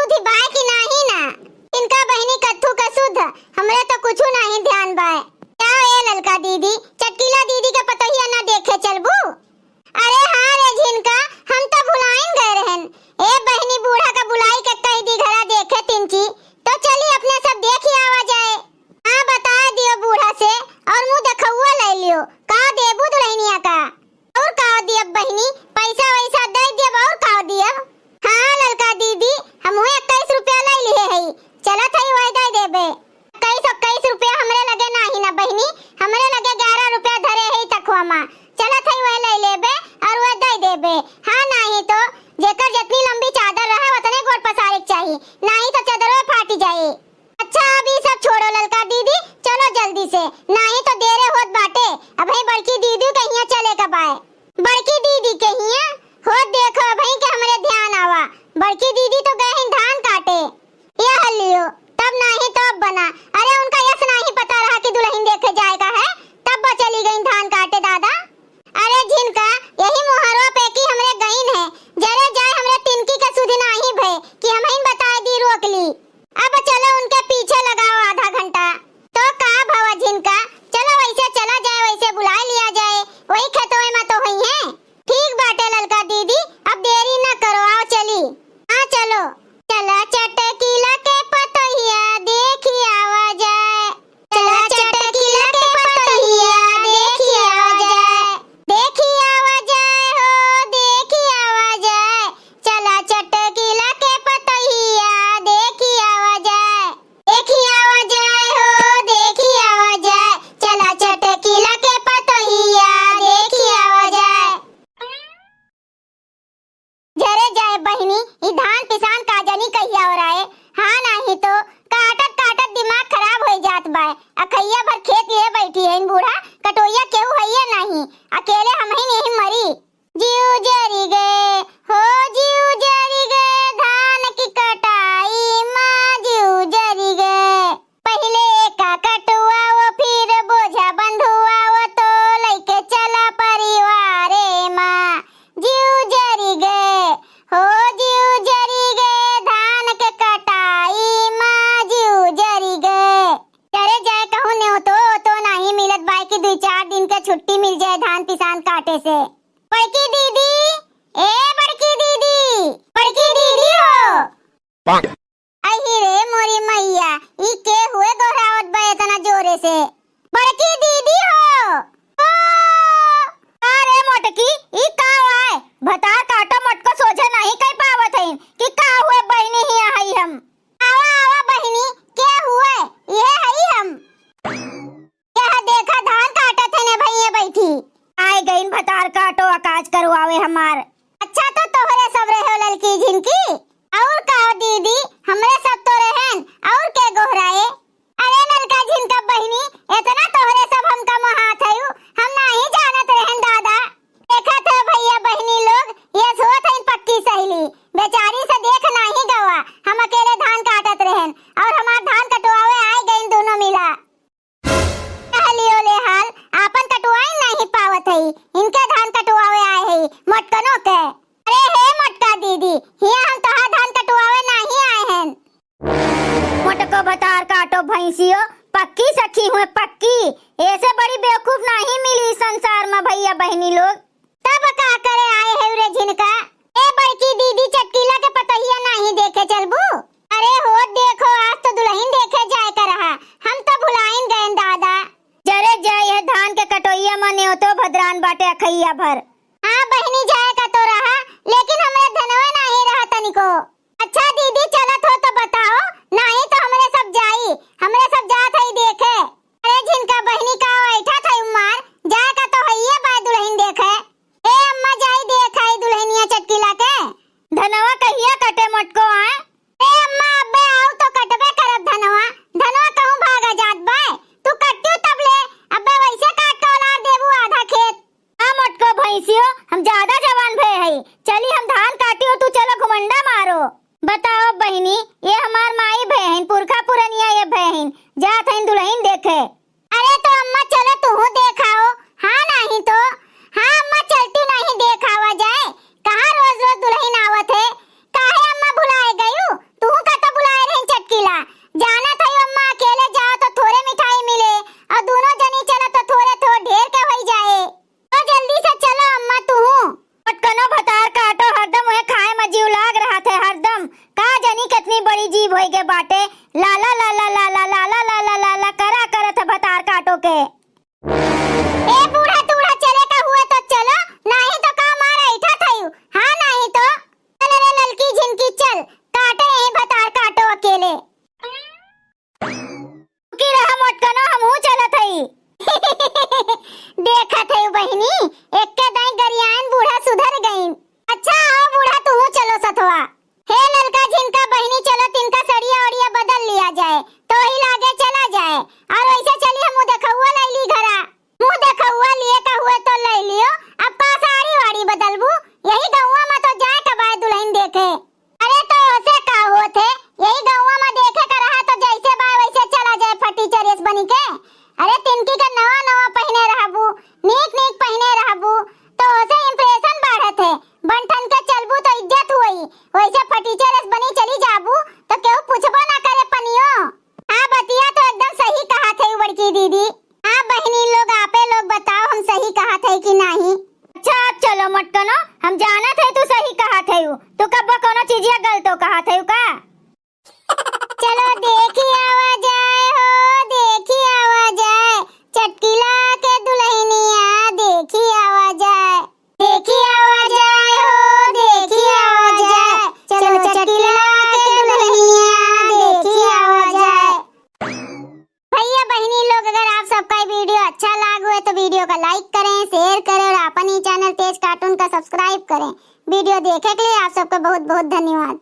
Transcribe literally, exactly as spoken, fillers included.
सुधि बाय कि नाही ना? इनका बहिनी कत्थू का सुध, हमरे तो कुछु नाही ध्यान बाय। का ए ललका दीदी, चटकीला दीदी के पतोहिया ना देखे चलबू? अरे हाँ रे झिनका, हम तो भुलाइन गए रहन। ए बहिनी, बूढ़ा का बुलाई के कहि दी घरा देखे तिनकी, तो चली अपने सब देखि आवा जाए। हाँ, बताए दियो बूढ़ा से, और मुँह देखउआ लइ लियो, का देबू दुलहिनिया का? और का दियब बहिनी, पैसा वैसा दइ दियब, और का दियब? हाँ ललका दीदी, हमहू इक्कीस रुपया लइ लिहे हई, चलत हई वही दइ देबे। इक्कीस, इक्कीस रुपया हमरे लगे नाही ना बहिनी, हमरे लगे ग्यारह रुपया धरे हई तखुआ मा, चलत हई वही लइ लेबे और वही दइ देबे। हाँ, नाही तो जेकर जितनी लंबी चादर रहे, उतने गोड़ पसारे के चाही, नाही तो चदरवे फाटि जाई। अच्छा, अब ई सब छोड़ो ललका दीदी, चलो जल्दी से, नाही तो देरे होत बाटे। अबहीं बड़की दीदी के हियाँ चले का बाय। बड़की दीदी के हियाँ? होत देखो, अबहीं के हमरे ध्यान आवा, बड़की दीदी तो गए हैं धान काटे। यह लियो, तब नाही तो अब बना। अरे, उनका यस नाही पता रहा कि दुलहिन देखे जाए का है, तब वो चली गई धान काटे दादा। अरे झिनका, यही मोहरवा पे की हमरे गईन है, जरे जाए हमरे तिनकी के सुधि नाही भय कि हमहिन बताए दी रोक ली। अब चलो उनके पीछे लगाओ आधा घंटा। तो का भवा झिनका, चलो वैसे चला जाए, वैसे बुलाए लिया जाए, वही खेतवे मा तो हुई हैं। ठीक बाटे ललका दीदी, अब देरी न करो, आओ चली। हाँ चलो। चला चटकीला के पतोहिया देखि आवा जाए। चला चटकीला के पतोहिया देखि आवा जाए। देखि आवा जाए हो, देखि आवा जाए। चला चटकीला के पतोहिया देखि आवा जाए। देखि आवा जाए हो, देखि आवा जाए। चला चटकीला के पतोहिया देखि आवा जाए। जरे जाए बहिनी, ई धान पिसान का जनी कहिया ओराए। हाँ, नाही तो काटत काटत दिमाग खराब होइ जात बाय। अखैया भर खेत लिए बैठी हइन बूढ़ा, कटोइया केहू हइये नाही, अकेले हमहिन यही मरी। जिउ जरि गए हो, जिउ जरि गए, धान की कटाई मा जिउ जरि गए। पहिले एका कटुआओ, फिर बोझा बंधुआओ, तो लइके चला परिवारे मा। जिउ जरि गए हो, जिउ जरि गए, धान के कटाई मा जिउ जरि गए। जरे जाए कहूँ नेवतो तो नाही मिलत बाय कि दुइ चार दिन के छुट्टी मिल जाए धान पिसान काटे से। बड़की दीदी, ए बड़की दीदी, बड़की दीदी हो। अहि रे मोरी मइया, ई के हुए गोहरावत बा एतना जोरे से? बड़की दीदी हो। ओ! अरे मोटकी, ई का आए? भतार काटो मोटको सोझे नाही कहि पावत हइन कि का हुए बहिनी हियाँ हई हम। आवा, आवा बहिनी, के हुए? इहे हई हम। यह देखा धान काटत है ने भइया बैठी। आए गइन भतार काटो आ काज करवावे हमार। अच्छा तो तोहरे सब रहे हो ललकी झिनकी। और का दीदी, हमरे सब तो रहेन, और के गोहराए? अरे ललका झिनका बहिनी, एतना तोहरे सब हमका मोहात हयू, हम नाही जानत रहेन दादा। देखत है भइया बहिनी लोग, ये सोत हइन पक्की सहेली, बेचारी से देख नाही गवा, हम अकेले धान काटत रहेन और हमार धान कटवावे आए गइन दोनों मिला। कहलियो ले हाल, आपन कटवाई नाही पावत हई, इनके धान कटवावे आए हई, मोटकनो के। अरे हे मोटका दीदी, हियाँ हम तोहार धान कटवावे नाही आए हन। मोटको भतार काटो भैंसियो, पक्की सखी हुए पक्की, ऐसे बड़ी बेवकूफ नाही मिली संसार मा भइया बहिनी लोग। तब का करे आए है रे झिनका? ए बड़की दीदी, चटकीला के पतोहिया नाही देखे चलबू? अरे हो देखो, आज तो दुलहिन देखे जाए का रहा, हम तो भुलाइन गएन दादा। जरे जाए है धान के कटोइया मा नेवतो भदरान बाटे अखैया भर। हाँ बहिनी, जाए का तो रहा, लेकिन हमरे धनवा नाही रहा तनिको। अच्छा दीदी, चलत हो तो बताओ, नाही तो हमरे सब जाई, हमरे सब जात हई देखे। अरे झिनका बहिनी, का बैठा था उम्मार, जाए का तो हइये बाय दुलहिन देखे। ए अम्मा, जाई देखाई दुलहिनिया चटकीला के। धनवा कहिया कटे मोटको आए? ए अम्मा, अब्बे आऊ तो कटबे करब धनवा, धनवा कहूँ भागा जात बाय, तू कट्टियो तब ले, अब्बे वैसे काट के उलार देबू आधा खेत। आ मोटको भैंसियो, हम ज्यादा जवान भए हई, चली हम धान काटी हो, तू चलो घुमंडा मारो। बताओ बहिनी, ये हमार माई भए हइन, पुरखा पुरनिया ये भए हइन, जात हइन दुलहिन देखे। अरे तो अम्मा चलो तुहू देखाओ। हाँ नाही तो। हाँ अम्मा चलती नाही देखावा जाए। कहाँ रोज रोज दुलहिन आवत है? काहे अम्मा भुलाए गयू? तुहू जीभ होई के बाटे, ला ला ला ला ला ला ला ला ला ला ला ला करा करत है भतार काटो के। ए बूढ़ा तूढ़ा चले का हुए तो चलो, नाही तो का मार ऐठा थयू, हाँ नाही तो। चल रे ललकी झिनकी चल, काटे यही भतार काटो अकेले। की रहा मोटकनो, हमहू चलत हई। देखत हई बहिनी, एक्के दाई गरियान बूढ़ा सुधर गईन। अच्छा आओ बूढ़ा, तूहू चलो सथवा। हे ललका झिनका बहिनी, चलो तिनका सड़िया ओड़िया बदल लिया जाए, तो ही लागे चला जाए। और वैसे चली हम मुँह देखौआ लैली घरा। मुँह देखौआ लिए का हुए तो लै लियो, अब का साड़ी वाड़ी बदलबू? यही गौवा में तो जाए का बाय दुल्हन देखे। अरे तो ओसे का होत है, यही गौवा में देखे का रहा तो जैसे बाय वैसे चला जाए फटीचर एस बनी के। अरे तिनकी के नवा नवा पहिने रहबू, नीक नीक पहिने रहबू, तो ओसे impression बढ़त है। बन ठन के चलबू तो इज्जत हुई, वैसे फटीचर एस बनी चली जाबू तो केहू पूछबो ना करे पनियो। हाँ बतिया तो एकदम सही कहत है बड़की दीदी। हाँ बहिनी लोग, आपे लोग बताओ हम सही कहत है कि नाही? अच्छा आप चलो मोटकनो, हम जानत है तू सही कहत है, तू कब्बो कोनो चीजिया गलतो कहत है का? चलो देखी आवा जाए हो, देखी आवा जाए, चटकिला के दुल्हनिया देखी आवा जाए। देखी आवा जाए हो, देखी आवा जाए, चलो चटकिला के दुल्हनिया देखी आवा जाए। भैया बहिनी लोग, अगर आप सबका ये video अच्छा लाग हुए तो video का like करें, share करें और अपन ही channel तेज cartoon का subscribe करें। Video देखे के लिए आप सबका बहुत बहुत धन्यवाद।